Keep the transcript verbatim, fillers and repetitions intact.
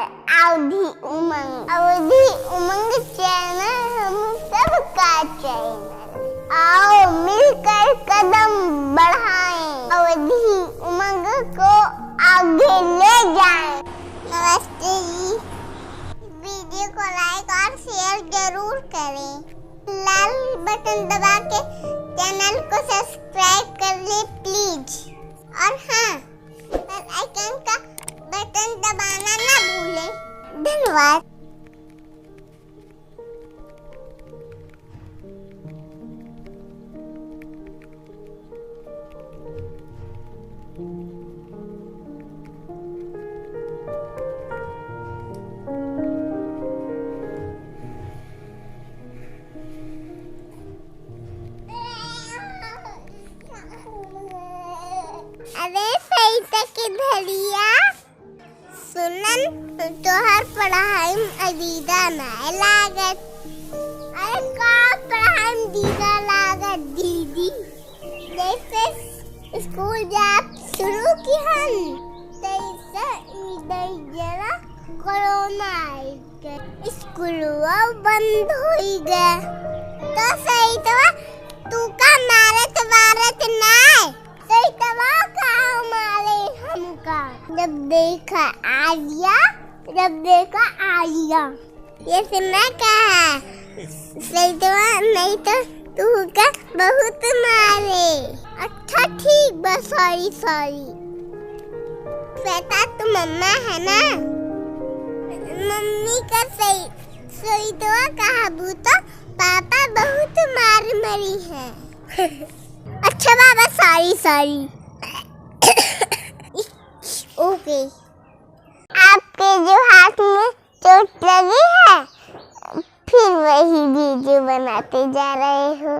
अवधी उमंग, अवधी उमंग channel हम सबका channel। आओ मिलकर कदम बढ़ाएं, अवधी उमंग को आगे ले जाएं। नमस्ते जी, video को like और share जरूर करें, लाल button दबा के channel को subscribe कर लें please। और हाँ, bell icon का button दबाना ना भूलें। धन्यवाद। अरे सहिता के धलिया, सुनन, तोहर पढ़ाई में दीदा नाय लागत। अरे का पढ़ाई में दीदा लागत दीदी? जैसे स्कूल जाब शुरू किहन, तैसे ई दई जरा कोरोना आई गए, स्कूलवा बंद होई गए। तो सहितवा, तू का मारत वारत नाय? सहितवा का मारे हमका? जब देखा आलिया, जब देखा आलिया। ये सुना का? सहितवा नहीं तो तू का बहुत मारे। अच्छा ठीक बा, sorry, sorry। श्वेता, तू मम्मा है ना? मम्मी का सही, सहितवा कहा भूतो, पापा बहुत मार मरी है। अच्छा बाबा, sorry, sorry। OK। आपके जो हाथ में चोट लगी है, फिर वही video बनाते जा रहे हो।